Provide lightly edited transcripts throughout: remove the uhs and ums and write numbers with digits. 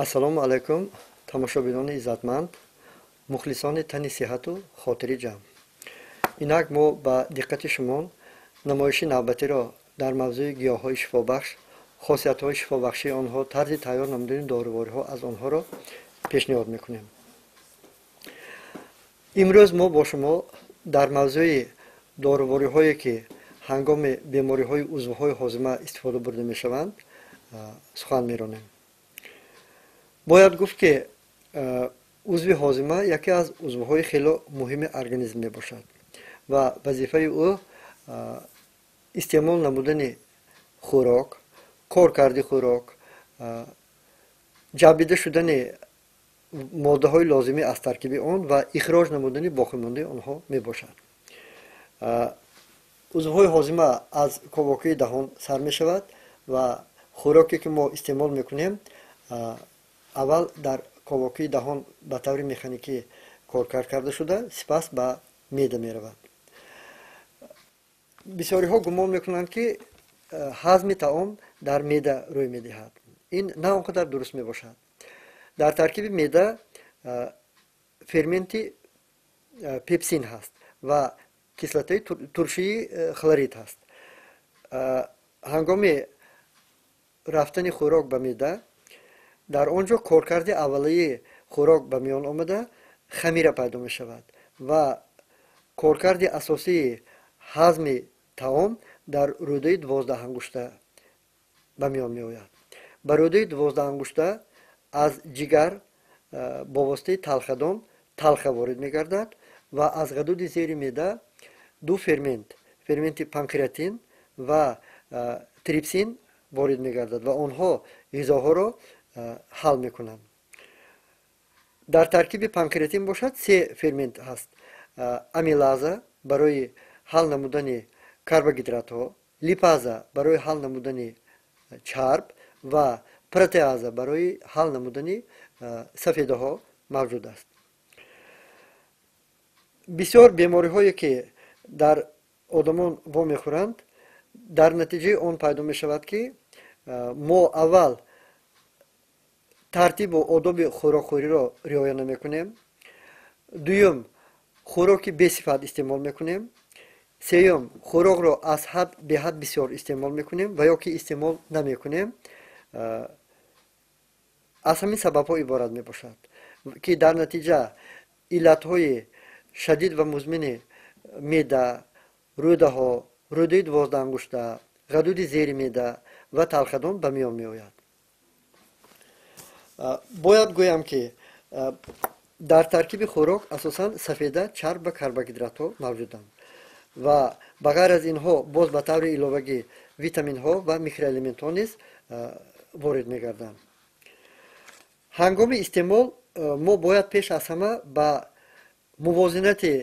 Ассалому алайкум, тамошобинони иззатманд, мухлисони тани сиҳату хотири ҷамъ. Инак мо ба диққати шумо намоиши навбатиро дар мавзӯи гиёҳҳои шифобахш, хосиятҳои шифобахшии онҳо, тарзи тайёр намудани дорувориҳо аз онҳоро пешниҳод мекунем. Имрӯз мо бо шумо дар мавзӯи дорувориҳое, ки ҳангоми бемориҳои узвҳои ҳозима истифода бурда мешаванд, сухан меронем. Бояд гуфт, ки узви ҳозима яке аз узвҳои хело муҳими организм мебошад ва вазифаи ӯ истеъмол намудани хӯрок, коркарди хӯрок, ҷабида шудани моддаҳои лозимӣ аз таркиби он ва ихроҷ намудани боқимондаи онҳо мебошад. Узвҳои ҳозима аз ковокии даҳон сар мешавад ва хӯроке, ки мо истеъмол мекунем, аввал дар ковокии даҳон ба таври механикӣ коркард карда шуда, сипас ба меъда меравад. Бисёриҳо гумон мекунанд, ки ҳазми таом дар меъда рӯй медиҳад. Ин на он қадар дуруст мебошад. Дар таркиби меъда ферменти пепсин ҳаст ва кислотаи туршии хлорид ҳаст. Ҳангоми рафтани хӯрок ба меъда, дар он ҷо коркарди аввалияи хӯрок ба миён омада, хамира пайдо мешавад ва коркарди асосии ҳазми таом дар рӯдаи 12-ангушта ба миён меояд. Ба рӯдаи 12-ангушта аз ҷигар бо воситаи талхадон талха ворид мегардад ва аз ғадуди зери меъда ду фермент, ферменти панкреатин ва трипсин ворид мегардад ва онҳо ғизоҳоро ҳал мекунанд. Дар таркиби панкреатин бошад, се фермент ҳаст: амилаза барои ҳал намудани карбогидратҳо, липаза барои ҳал намудани чарб ва протеаза барои ҳал намудани сафедаҳо мавҷуд аст. Бисёр бемориҳое, ки дар одамон вомехӯранд, дар натиҷаи он пайдо мешавад, ки мо аввал тартибу одоби хӯрокхӯриро риоя намекунем, дуюм, хӯроки бесифат истеъмол мекунем, сеюм, хӯрокро аз ҳад беҳад бисёр истеъмол мекунем ва ё ки истеъмол намекунем. Аз ҳамин сабабҳо иборат мебошад, ки дар натиҷа иллатҳои шадид ва музмини меъда, рӯдаҳо, рӯдаи 12-ангушта, ғадуди зери меъда ва талхадон ба миён меояд. Бояд гӯям, ки дар таркиби хӯрок асосан сафеда, чарб ва карбогидратҳо мавҷуданд ва ба ғайр аз инҳо боз ба таври иловагӣ витаминҳо ва микроэлементҳо низ ворид мегарданд. Ҳангоми истеъмол мо бояд пеш аз ҳама ба мувозинати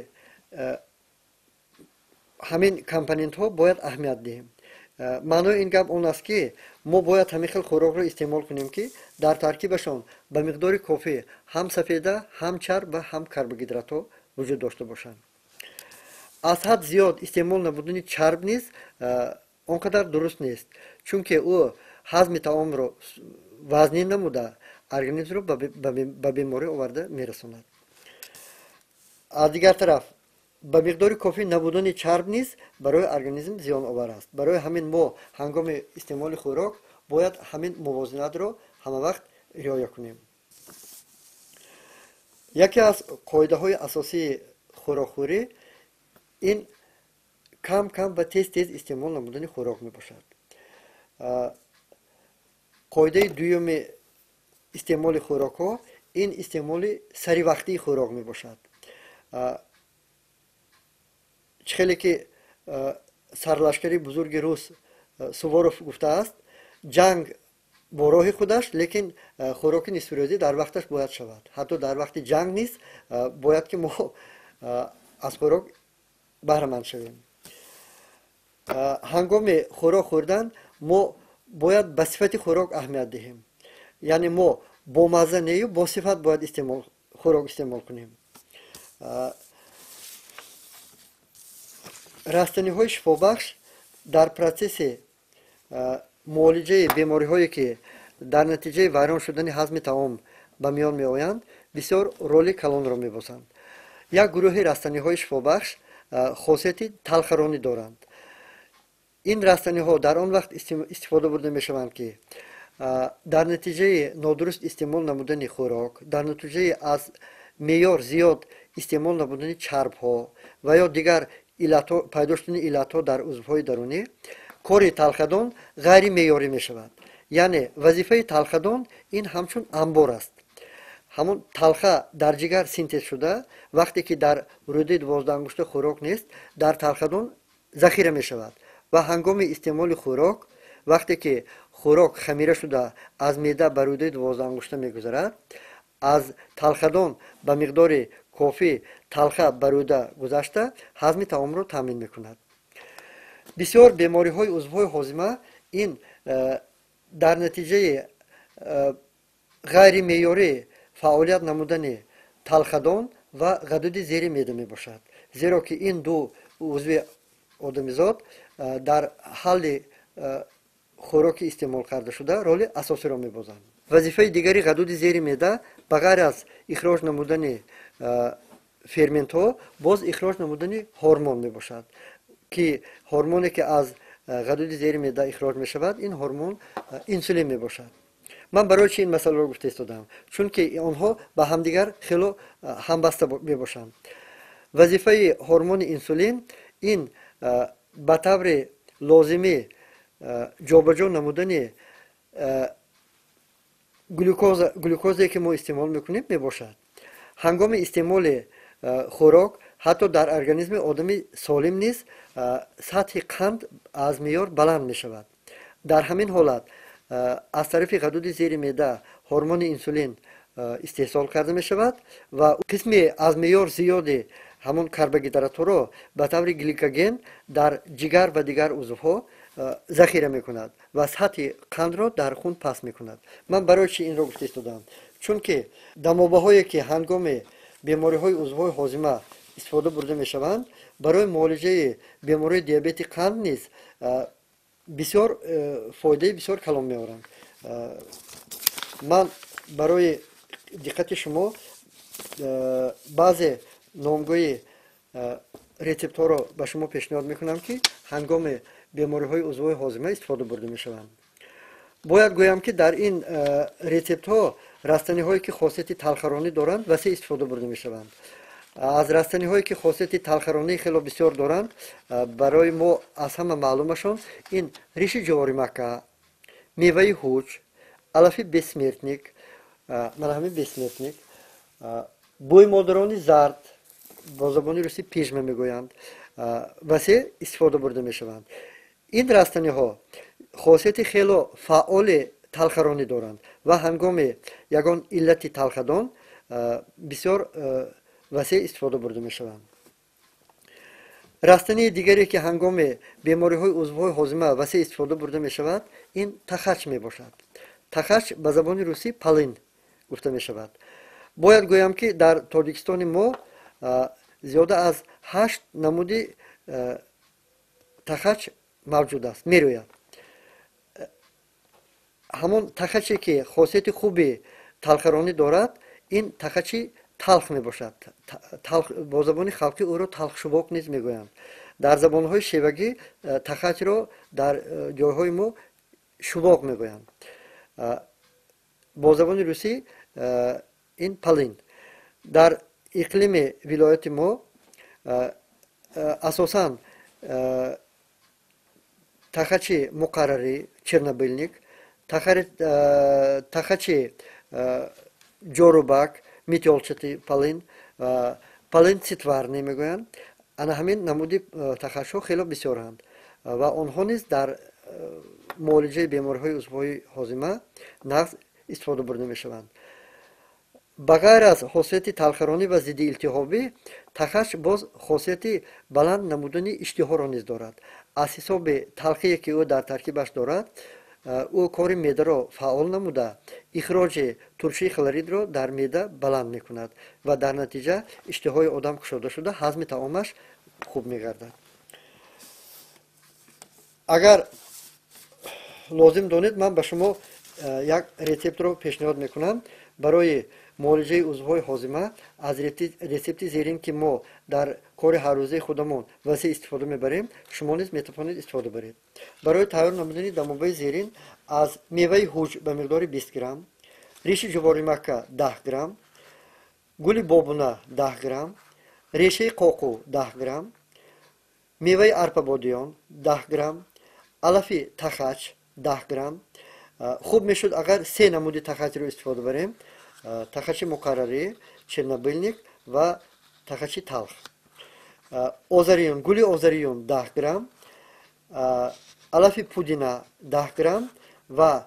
ҳамин компонентҳо бояд аҳамият диҳем. Маънои ин гап он аст, ки мо бояд ҳамин хел хӯрокро истеъмол кунем, ки дар таркибашон ба миқдори кофӣ ҳам сафеда, ҳам чарб ва ҳам карбогидратҳо вуҷуд дошта бошанд. Аз ҳад зиёд истеъмол намудани чарб низ он қадар дуруст нест, чунки ӯ ҳазми таомро вазнин намуда, организмро ба беморӣ оварда мерасонад. Аз дигар тараф, ба миқдори кофӣ набудани чарб низ барои организм зиёновар аст. Барои ҳамин мо ҳангоми истеъмоли хӯрок бояд ҳамин мувозинатро ҳамавақт риоя кунем. Яке аз қоидаҳои асосии хӯрокхӯрӣ ин кам кам ва тез тез истеъмол намудани хӯрок мебошад. Қоидаи дуюми истеъмоли хӯрокҳо ин истеъмоли саривақтии хӯрок мебошад. Чӣ хеле ки сарлашкари бузурги рус Суворов гуфтааст, ҷанг бо роҳи худаш, лекин хӯроки нисфирӯзӣ дар вақташ бояд шавад. Ҳатто дар вақти ҷанг низ бояд, ки мо аз хӯрок баҳраманд шавем. Ҳангоми хӯрок хӯрдан мо бояд ба сифати хӯрок аҳамият диҳем, яъне мо бо мазза нею бо сифат бояд хӯрок истеъмол кунем. Растаниҳои шифобахш дар процесси муолиҷаи бемориҳое, ки дар натиҷаи вайрон шудани ҳазми таом ба миён меоянд, бисёр роли калонро мебозанд. Як гурӯҳи растаниҳои шифобахш хосияти талхаронӣ доранд. Ин растаниҳо дар он вақт истифода бурда мешаванд, ки дар натиҷаи нодуруст истеъмол намудани хӯрок, дар натиҷаи аз меъёр зиёд истеъмол намудани чарбҳо ва ё дигар иллатҳо, пайдо шудани иллатҳо дар узвҳои дарунӣ, кори талхадон ғайримеъёрӣ мешавад. Яъне вазифаи талхадон ин ҳамчун амбор аст. Ҳамон талха дар ҷигар синтез шуда, вақте ки дар рӯдаи дувоздаҳангушта хӯрок нест, дар талхадон захира мешавад ва ҳангоми истеъмоли хӯрок, вақте ки хӯрок хамира шуда аз меъда ба рӯдаи дувоздаҳангушта мегузарад, аз талхадон ба миқдори кофӣ талха ба рӯда гузашта ҳазми таомро таъмин мекунад. Бисёр бемориҳои узвҳои ҳозима ин дар натиҷаи ғайримеъёрӣ фаъолият намудани талхадон ва ғадуди зери меъда мебошад, зеро ки ин ду узви одамизод дар ҳалли хӯроки истеъмол карда шуда роли асосиро мебозанд. Вазифаи дигари ғадуди зери меъда ба ғайр аз ихроҷ намудани ферментҳо боз ихроҷ намудани ҳормон мебошад, ки ҳормоне ки аз ғадуди зери меъда ихроҷ мешавад, ин ҳормон инсулин мебошад. Ман барои чи ин масъаларо гуфта истодам? Чунки онҳо ба ҳамдигар хело ҳамбаста мебошанд. Вазифаи ҳормони инсулин ин ба таври лозимӣ ҷобаҷо намудани глюкозе ки мо истеъмол мекунем мебошад. Ҳангоми истеъмоли хӯрок ҳатто дар организми одами солим низ сатҳи қанд аз меъёр баланд мешавад. Дар ҳамин ҳолат аз тарафи ғадуди зери меъда ҳормони инсулин истеҳсол карда мешавад ва қисми аз меъёр зиёди ҳамон карбогидратҳоро ба таври гликоген дар ҷигар ва дигар узвҳо захира мекунад ва сатҳи қандро дар хун паст мекунад. Ман барои чи инро гуфта истодам? Чунки дамобаҳое ки ҳангоми бемориҳои узвҳои ҳозима истифода бурда мешаванд, барои муолиҷаи бемории диабети қанд низ бисёр фоидаи бисёр калон меоранд. Ман барои диққати шумо баъзе номгӯи рецептҳоро ба шумо пешниҳод мекунам, ки ҳангоми бемориҳои узвҳои ҳозима истифода бурда мешаванд. Бояд гӯям, ки дар ин рецептҳо растаниҳое ки хосияти талхаронӣ доранд, васеъ истифода бурда мешаванд. Аз растаниҳое ки хосияти талхаронӣ хело бисёр доранд, барои мо аз ҳама маълумашон ин риши ҷоворимакка, меваи ҳуҷ, алафи бессмертник, мана ҳамин бессмертник, бӯи модарони зард, бо забони русӣ пижма мегӯянд, васеъ истифода бурда мешаванд. Ин растаниҳо хосияти хело фаъоли талхаронӣ доранд ва ҳангоми ягон иллати талхадон бисёр васеъ истифода бурда мешаванд. Растании дигаре ки ҳангоми бемориҳои узвҳои ҳозима васеъ истифода бурда мешавад, ин тахач мебошад. Тахач ба забони русӣ полынь гуфта мешавад. Бояд гӯям, ки дар Тоҷикистони мо зиёда аз 8 намуди тахач мавҷуд аст, мерӯяд. Ҳамон тахаче ки хосияти хуби талхаронӣ дорад, ин тахачи талх мебошад. Бо забони халқӣ ӯро талхшувоқ низ мегӯянд. Дар забонҳои шевагӣ тахачро дар ҷойҳои мо шувоқ мегӯянд. Бо забони русӣ ин полынь. Дар иқлими вилояти мо асосан тахачи муқаррарӣ, чернобыльник, тахачи ҷорубак, метёлчатый полынь, полынь цитварный мегӯянд. Ана ҳамин намуди тахачҳо хело бисёранд ва онҳо низ дар муолиҷаи бемориҳои узвҳои ҳозима нағз истифода бурда мешаванд. Ба ғайр аз хосияти талхаронӣ ва зиддиилтиҳобӣ, тахач боз хосияти баланд намудани иштиҳоро низ дорад. Аз ҳисоби талхие ки ӯ дар таркибаш дорад, ӯ кори меъдаро фаъол намуда, ихроҷи туршии хлоридро дар меъда баланд мекунад ва дар натиҷа иштиҳои одам кушода шуда, ҳазми таомаш хуб мегардад. Агар лозим донед, ман ба шумо як рецептро пешниҳод мекунам барои муолиҷаи узвҳои ҳозима. Аз рецепти зерин, ки мо дар кори ҳаррӯзаи худамон васеъ истифода мебарем, шумо низ метавонед истифода баред. Барои тайёр намудани дамобаи зерин аз меваи ҳуҷ ба миқдори 20 грамм, риши ҷуворимакка 10 грамм, гули бобуна 10 грамм, решаи қоқу 10 грамм, меваи арпабодиён 10 грамм, алафи тахач 10 грамм. Хуб мешуд, агар се намуди тахачро истифода барем: тахачи муқаррарӣ, чернобыльник ва тахачи талх. Озариюн, гули озариюн 10 грамм, алафи пудина 10 грамм ва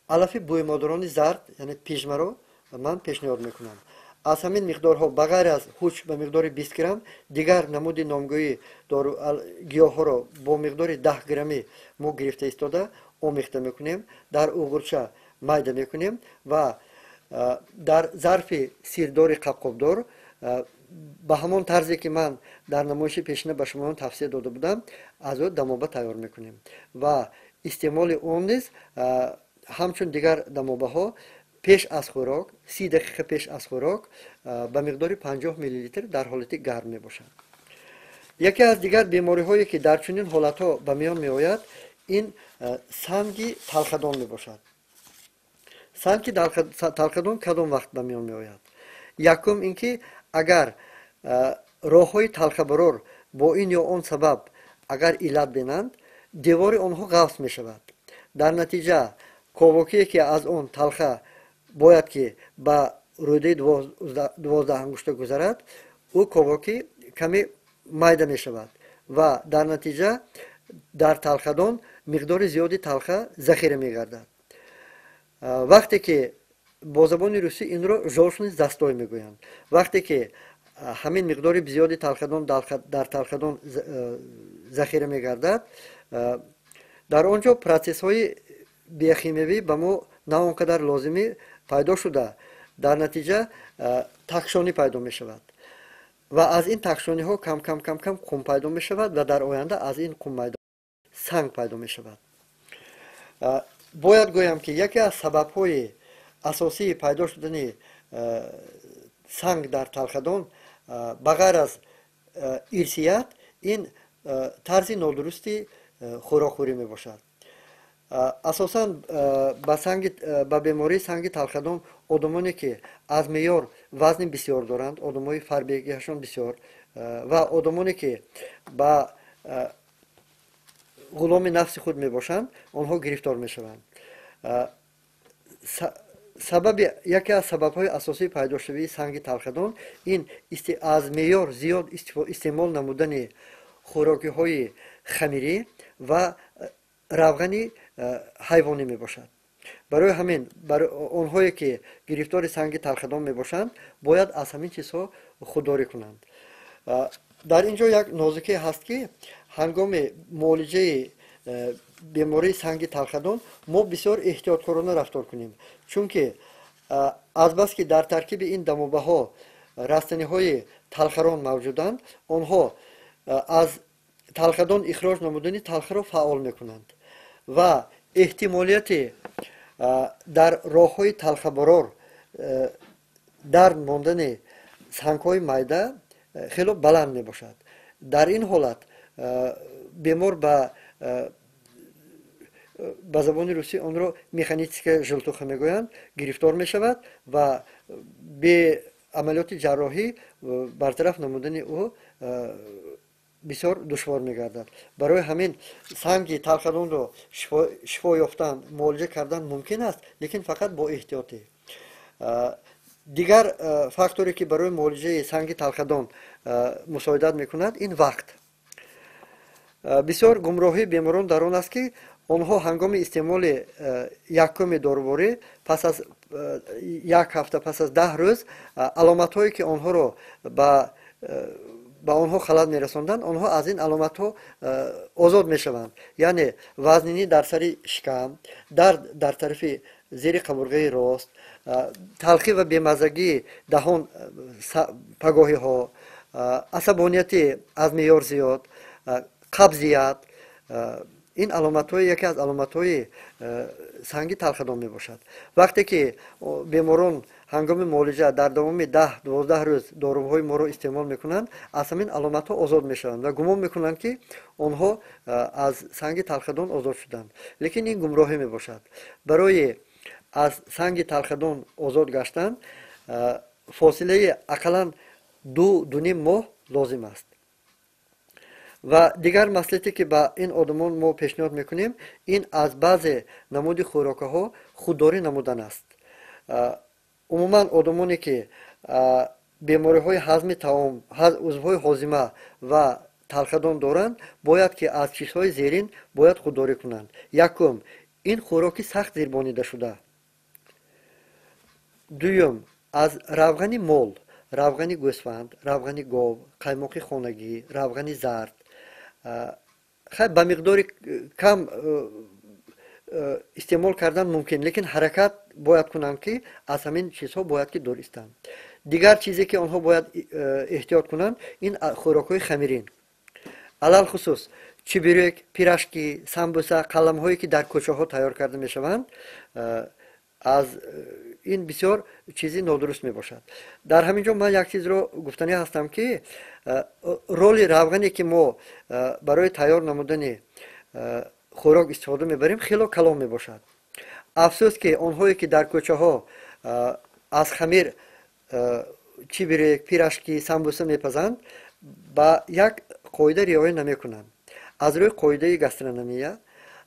алафи бӯймодарони зард, яъне пижмаро ман пешниҳод мекунам. Аз ҳамин миқдорҳо, ба ғайр аз ҳуҷ ба миқдори 20 грамм, дигар намуди номгӯи гиёҳҳоро бо миқдори 10 граммӣ мо гирифта истода, омехта мекунем, дар уғурча майда мекунем ва дар зарфи сирдори қабқобдор ба ҳамон тарзе, ки ман дар намоиши пешина ба шумоён тавсия дода будам, аз ӯ дамоба тайёр мекунем. Ва истеъмоли он низ ҳамчун дигар дамобаҳо пеш аз хӯрок, 30 дақиқа пеш аз хӯрок, ба миқдори 50 миллилитр дар ҳолати гарм мебошад. Яке аз дигар бемориҳое, ки дар чунин ҳолатҳо ба миён меояд, ин санги талхадон мебошад. Санги талхадон кадом вақт ба миён меояд? Якум ин ки агар роҳҳои талхабарор бо ин ё он сабаб агар иллат бинанд, девори онҳо ғафс мешавад. Дар натиҷа ковокие, ки аз он талха бояд ки ба рӯдаи 12-ангушта гузарад, ӯ ковокӣ каме майда мешавад ва дар натиҷа дар талхадон миқдори зиёди талха захира мегардад. Вақте ки бо забони русӣ инро жёлчный застой мегӯянд. Вақте ки ҳамин миқдори зиёди талхадон дар талхадон захира мегардад, дар он ҷо процессҳои биохимиявӣ ба мо на он қадар лозимӣ пайдо шуда, дар натиҷа такшонӣ пайдо мешавад ва аз ин такшониҳо кам кам кам кам қум пайдо мешавад ва дар оянда аз ин қум майда санг пайдо мешавад. Бояд гӯям, ки яке аз сабабҳои асосии пайдо шудани санг дар талхадон, ба ғайр аз ирсият, ин тарзи нодурусти хӯрокхӯрӣ мебошад. Асосан ба бемории санги талхадон одамоне, ки аз меъёр вазни бисёр доранд, одамои фарбегиашон бисёр ва одамоне, ки ба ғуломи нафси худ мебошанд, онҳо гирифтор мешаванд. Сабаби, яке аз сабабҳои асосии пайдошавии санги талхадон ин аз меъёр зиёд истеъмол намудани хӯрокиҳои хамирӣ ва равғани ҳайвонӣ мебошад. Барои ҳамин онҳое, ки гирифтори санги талхадон мебошанд, бояд аз ҳамин чизҳо худдорӣ кунанд. Дар ин ҷо як нозукие ҳаст, ки ҳангоми муолиҷаи бемории санги талхадон мо бисёр эҳтиёткорона рафтор кунем, чунки азбаски дар таркиби ин дамобаҳо растаниҳои талхарон мавҷуданд, онҳо аз талхадон ихроҷ намудани талхаро фаъол мекунанд ва эҳтимолияти дар роҳҳои талхабарор дар мондани сангҳои майда хело баланд мебошад. Дар ин ҳолат бемор ба забони русӣ онро механическая желтуха мегӯянд, гирифтор мешавад ва бе амалиёти ҷарроҳӣ бартараф намудани ӯ бисёр душвор мегардад. Барои ҳамин санги талхадонро шифо ёфтан, муолиҷа кардан мумкин аст, лекин фақат бо эҳтиётӣ. Дигар факторе, ки барои муолиҷаи санги талхадон мусоидат мекунад, ин вақт. Бисёр гумроҳии беморон дар он аст, ки онҳо ҳангоми истеъмоли якуми доруворӣ пас аз як ҳафта, пас аз 10 рӯз аломатҳое, ки онҳоро ба онҳо халал мерасонданд, онҳо аз ин аломатҳо озод мешаванд, яъне вазнинӣ дар сари шикам, дард дар тарафи зери қабурғаи рост, талхӣ ва бемаззагии даҳон пагоҳиҳо, асабонияти аз меъёр зиёд, қабзият. Ин аломатҳои, яке аз аломатҳои санги талхадон мебошад. Вақте ки беморон ҳангоми муолиҷа дар давоми 10-12 рӯз доруҳои моро истеъмол мекунанд, аз ҳамин аломатҳо озод мешаванд ва гумон мекунанд, ки онҳо аз санги талхадон озод шуданд. Лекин ин гумроҳӣ мебошад. Барои аз санги талхадон озод гаштан фосилаи ақаллан 2-2.5 моҳ лозим аст. Ва дигар маслиҳате, ки ба ин одамон мо пешниҳод мекунем, ин аз баъзе намуди хӯрокаҳо худдорӣ намудан аст. Умуман, одамоне, ки бемориҳои ҳазми таом, узвҳои ҳозима ва талхадон доранд, бояд ки аз чизҳои зерин бояд худдорӣ кунанд. Якум, ин хӯроки сахт зирбонидашуда. Дуюм, аз равғани мол, равғани гӯсфанд, равғани гов, қаймоқи хонагӣ, равғани зард. Хай, ба миқдори кам истеъмол кардан мумкин, лекин ҳаракат бояд кунанд, ки аз ҳамин чизҳо бояд ки дур истанд. Дигар чизе, ки онҳо бояд эҳтиёт кунанд, ин хӯрокҳои хамирин, алалхусус чебурек, пирожки, самбуса, қаламҳое, ки дар кӯчаҳо тайёр карда мешаванд. Аз ин бисёр чизи нодуруст мебошад. Дар ҳамин ҷо ман як чизро гуфтанӣ ҳастам, ки роли равғане, ки мо барои тайёр намудани хӯрок истифода мебарем, хело калон мебошад. Афсӯс, ки онҳое, ки дар кӯчаҳо аз хамир чебурек, пирожки, самбуса мепазанд, ба як қоида риоя намекунанд. Аз рӯи қоидаи гастрономия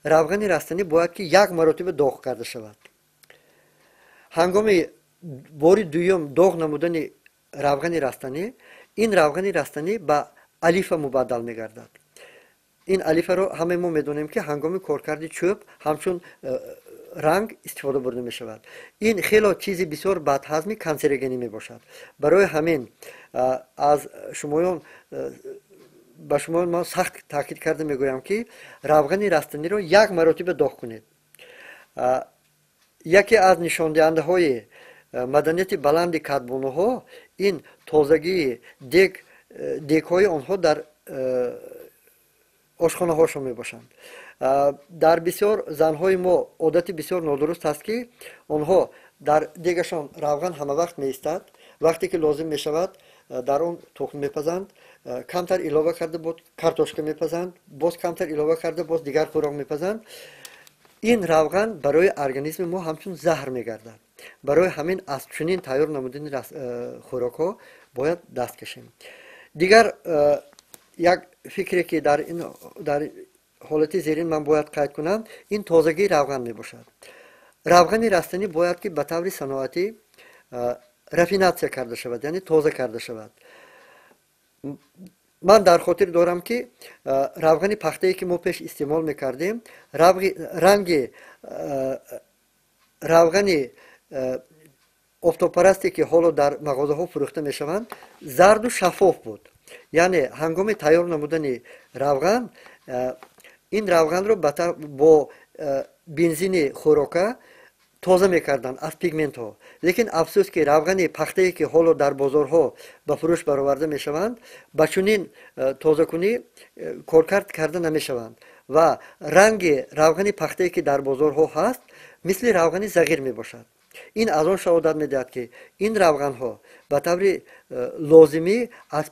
равғани растанӣ бояд ки як маротиба доғ карда шавад. Ҳангоми бори дуюм доғ намудани равғани растанӣ, ин равғани растанӣ ба алифа мубаддал мегардад. Ин алифаро ҳамаи мо медонем, ки ҳангоми коркарди чӯб ҳамчун ранг истифода бурда мешавад. Ин хело чизи бисёр бадҳазми канцерогенӣ мебошад. Барои ҳамин аз шумоён, ба шумоён ман сахт таъкид карда мегӯям, ки равғани растаниро як маротиба доғ кунед. Яке аз нишондиҳандаҳои маданияти баланди кадбонуҳо ин тозагии дегҳои онҳо дар ошхонаҳошон мебошанд. Дар бисёр занҳои мо одати бисёр нодуруст ҳаст, ки онҳо дар дегашон равған ҳамавақт меистад, вақте ки лозим мешавад, дар он тухм мепазанд, камтар илова карда боз картошка мепазанд, боз камтар илова карда боз дигар хӯрок мепазанд. Ин равған барои организми мо ҳамчун заҳр мегардад. Барои ҳамин аз чунин тайёр намудани хӯрокҳо бояд даст кашем. Дигар як фикре, ки дар ҳолати зерин ман бояд қайд кунам, ин тозагии равған мебошад. Равғани растанӣ бояд ки ба таври саноатӣ рафинатсия карда шавад, яъне тоза карда шавад. Ман дар хотир дорам, ки равғани пахтае, ки мо пеш истеъмол мекардем, ранги равғани офтобпарасте, ки ҳоло дар мағозаҳо фурӯхта мешаванд, зарду шаффоф буд. Яъне ҳангоми тайёр намудани равған ин равғанро бо бензини хӯрока тоза мекарданд аз пигментҳо. Лекин афсӯс, ки равғани пахтае, ки ҳоло дар бозорҳо ба фурӯш бароварда мешаванд, ба чунин тозакунӣ коркард карда намешаванд ва ранги равғани пахтае, ки дар бозорҳо ҳаст, мисли равғани зағир мебошад. Ин аз он шаҳодат медиҳад, ки ин равғанҳо ба таври лозимӣ аз